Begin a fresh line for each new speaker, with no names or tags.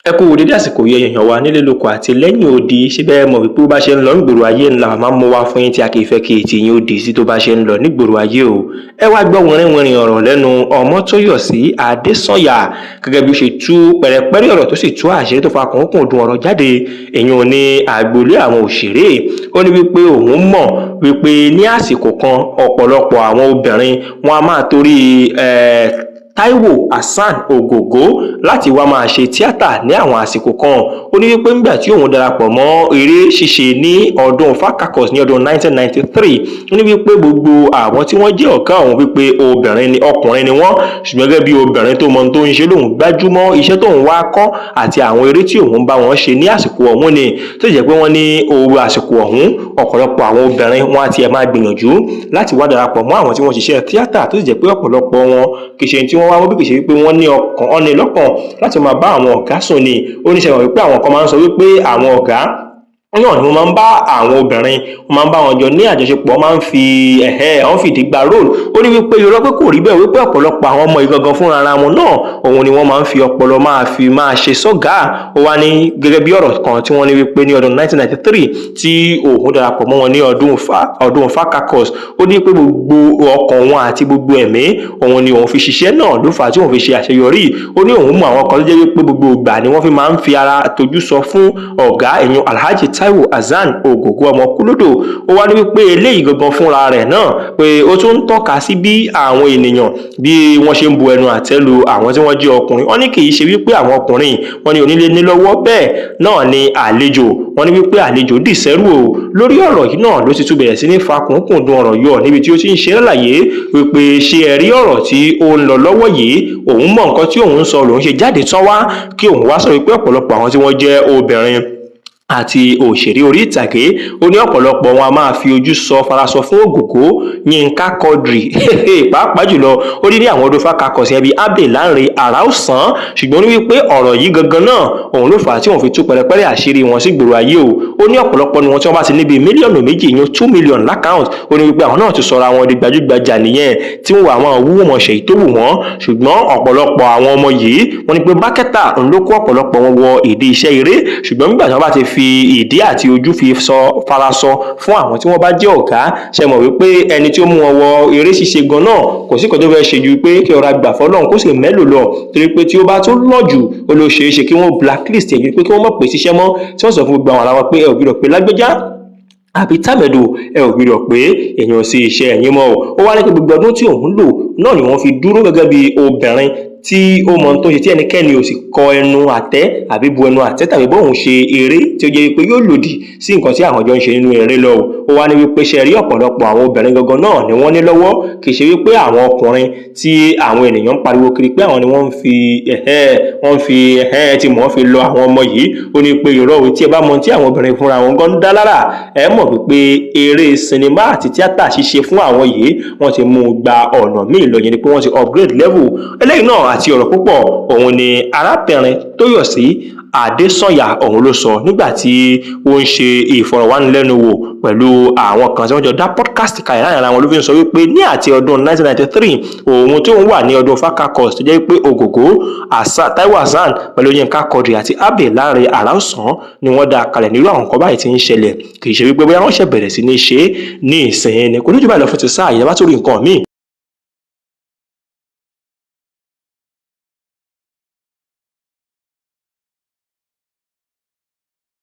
Ẹ kú dédé àsìkò yìí, èèyàn wa nílé lóko àti lẹ́yìn odi. Ṣé bẹ́ẹ̀ mọ̀ wípé bó bá ṣe ń lọ nígboro ayé ńlá máa ń mú wá fún yín, tí a kì í fẹ́ kí etí yín ó di sí tó bá ṣe ń lọ nígboro ayé o. Ẹ wá gbọ́ wìnrìnwìnrìn ọ̀rọ̀ lẹ́nu Ọmọ́tóyọ̀sí Adésànyà, gẹ́gẹ́ bí ó ṣe tú pẹ̀rẹ̀pẹ̀rẹ̀ ọ̀rọ̀ tó sì tú àṣírí tó fa kùnkùndùn ọ̀rọ̀ jáde, èyàn ní agboolé àwọn òṣèré. Ó ní wípé òun mọ̀ wípé ní àsìkò kan, ọ̀pọ̀lọpọ̀ àwọn obìnrin wọn a máa torí Taiwo Hassan Ògògó láti wá máa ṣe tíátà ní àwọn àsìkò kan. Ó ní wípé nígbà tí òun darapọ̀ mọ́ eré ṣíṣe ní ọdún Fakakos ní ọdún 1993, ó ní wípé gbogbo àwọn tí wọ́n jẹ́ ọ̀gá òun, wípé obìnrin ni, ọkùnrin ni wọ́n, ṣùgbọ́n gẹ́gẹ́ bí obìnrin tó mọ ohun tó ń ṣe, lòun gbájúmọ́ iṣẹ́ tóun wá kọ́ àti àwọn eré tí òun bá wọn ṣe ní àsìkò ọ̀hún ni. Tó jẹ́ pé wọ́n ní owó àsìkò ọ̀hún, ọ̀pọ̀lọpọ̀ àwọn obìnrin wọn á tiẹ̀ máa gbìyànjú láti wá darapọ̀ mọ́ àwọn tí wọ́n ṣiṣẹ́ tíátà, tó sì jẹ́ pé ọ̀pọ̀lọpọ̀ wọn kì í ṣe tí wọ́n wá wọ́n bí kì í ṣe wípé wọ́n ní ọkàn ọ́n ní lọ́kàn láti máa bá àwọn ọ̀gá sùn ni. Ó ní ṣe mọ̀ wípé àwọn kan máa ń sọ wípé àwọn ọ̀gá náà ni wọ́n máa ń bá àwọn obìnrin, wọ́n máa ń bá wọn jọ ní àjọṣepọ̀, wọ́n máa ń fi ẹ̀hẹ́ wọ́n fìdí gba role. Ó ní wípé irọ́, pé kò rí bẹ́ẹ̀, wípé ọ̀pọ̀lọpọ̀ àwọn ọmọ ìgangan fúnra ara wọn náà, òun ni wọ́n máa ń fi ọpọlọ máa fi máa ṣe sọ́gà. Ó wá ní gẹ́gẹ́ bí ọ̀rọ̀ kan tí wọ́n ní wípé ní ọdún 1993 tí òun darapọ̀ mọ́ wọn ní ọdún Fakakos, ó ní pé gbogbo ọkàn wọn àti gbogbo ẹ̀mí òun ni òun fi ṣiṣẹ́ náà, ló fà á tí òun fi ṣe àṣeyọrí. Ó ní òun mú àwọn kan tó jẹ́ wípé gbogbo ìgbà ni wọ́n fi máa ń fi ara tójú sọ fún ọ̀gá ẹ̀yìn Alhaji Taiwo Hassan Ògògó ọmọ Kúlódò. Ó wá ní wípé eléyìí gangan fúnra rẹ̀ náà, pé ó tún ń tọ́ka sí bí àwọn ènìyàn bí wọ́n ṣe ń bu ẹnu àtẹ́ lu àwọn tí wọ́n jẹ́ ọkùnrin. Wọ́n ní kì í ṣe wípé àwọn ọkùnrin wọ́n ní onílé ní lọ́wọ́, bẹ́ẹ̀ náà ni àlejò. Wọ́n ní wípé àlejò dìsẹ́rù o. Lórí ọ̀rọ̀ yìí náà ló ti tún bẹ̀rẹ̀ sí ní fa kùnkùndùn ọ̀rọ̀ yọ, níbi tí ó ti ń ṣe lálàyé wípé ṣé ẹ rí ọ̀rọ̀ tí ó ń lọ lọ́wọ́ yìí, òun mọ̀ nǹkan tí òun ń sọ, lòun ṣe jáde tán wá kí òun wá sọ wípé ọ̀pọ̀lọpọ̀ àwọn tí wọ́n jẹ́ obìnrin àti òṣèré orí ìtàgé, ó ní ọ̀pọ̀lọpọ̀ wọn a máa fi ojú sọ farasọ fún Ògògó, Yínká Quadri pàápàá jùlọ. Ó ní ní àwọn ọdún Fakakọ̀sí ẹbí Abdul Lanre Àràọ̀sán. Ṣùgbọ́n ó ní wípé ọ̀rọ̀ yìí gangan náà, òun ló fà á tí òun fi tú pẹ̀rẹ̀pẹ̀rẹ̀ àṣírí wọn sí gbòòrò ayé o. Ó ní ọ̀pọ̀lọpọ̀ ni wọn tí wọ́n bá ti níbi 2 mílíọ̀nù, ìyẹn 2 million l'account, ó ní wípé àwọn náà ti sọra wọn di gbajúgbajà nìyẹn, tí wọ́n àwọn wúwo mọ̀ ṣèyí tó wù wọ́n. Ṣùgbọ́n ọ̀pọ̀lọpọ̀ àwọn ọmọ yìí, wọ́n ní pé marketer òun ló kó ọ̀pọ̀lọpọ̀ wọn wọ ìdí iṣẹ́ eré. Ṣùgbọ́n nígbà tí wọ́n bá ti fi ìdí àti ojú fi sọ farasọ fún àwọn tí wọ́n bá jẹ́ ọ̀gá, ṣe mọ̀ wípé ẹni tí ó mú wọn wọ eré ṣíṣe gan náà, kò sí nǹkan tó fẹ́ ṣe ju pé kí ọ̀rọ̀ àgbà fọlọ́run kó sì mẹ́lò lọ, torí pé tí ó bá tó lọ jù, ó ló ṣeé ṣe kí wọ́n blacklist ẹ̀yìn, pé kí wọ́n mọ̀ pé ṣiṣẹ́ mọ́, tí wọ́n sọ fún gbogbo àwọn ará wọn pé ẹ ò gbọ́dọ̀ pé lágbẹ́já àbí tàmẹ̀dò, ẹ ò gbọ́dọ̀ pé èèyàn sí iṣẹ́ ẹ̀yìn mọ́ o. Ó wá ní pé gbogbo ọdún tí òun lò náà ni wọ́n fi dúró gẹ́gẹ́ bí obìnrin tí ó mọ tó ṣe, tí ẹnikẹ́ni ò sì kọ ẹnu àtẹ́ àbí bu ẹnu àtẹ́ tàbí bóun ṣe eré tí ó jẹ́ pé yóò lòdì sí nǹkan tí àwọn jọ ń ṣe nínú eré lọ o. Ó wá ní wípé ṣe rí ọ̀pọ̀lọpọ̀ àwọn obìnrin gangan náà ni wọ́n ní lọ́wọ́, kì í ṣe wípé àwọn ọkùnrin tí àwọn ènìyàn ń pariwo kiri pé àwọn ni wọ́n ń fi ẹ̀hẹ́ wọ́n ń fi ẹ̀hẹ́ tí mò ń fi lọ àwọn ọmọ yìí. Ó ní pé irọ́ o. Tí ẹ bá mọ tí àwọn obìnrin fúnra wọn gan ń dá lára, ẹ mọ̀ wípé eré sinimá àti tíátà ṣíṣe fún àwọn yìí, wọ́n ti mú un gba ọ̀nà míì lọ, yẹn ni pé wọ́n ti upgrade level. Eléyìí náà àti ọ̀rọ̀ púpọ̀, òun ni arábìnrin Tóyọ̀sí Adésànyà òun ló sọ nígbà tí ó ń ṣe ìfọ̀rọ̀wánilẹ́nuwò pẹ̀lú àwọn kan tí wọ́n jọ dá podcast kalẹ̀ láàrin ara wọn. Ló fi ń sọ wípé ní àti ọdún 1993 òun tí òun wà ní ọdún Fakakos, tó jẹ́ pé Ògògó, Taiwo Hassan pẹ̀lú Yínká Quadri àti Abdul Lanre Àràọ̀sán ni wọ́n dá kalẹ̀, nílò àwọn nǹkan báyìí tí ń ṣẹlẹ̀, kì í ṣe wípé bóyá wọ́n ṣẹ̀ bẹ̀rẹ̀ sí ní ṣe é ní ìsìn ni. Kò ní jù báyìí lọ fún ti sáà yìí. Bá tó rí nǹkan míì.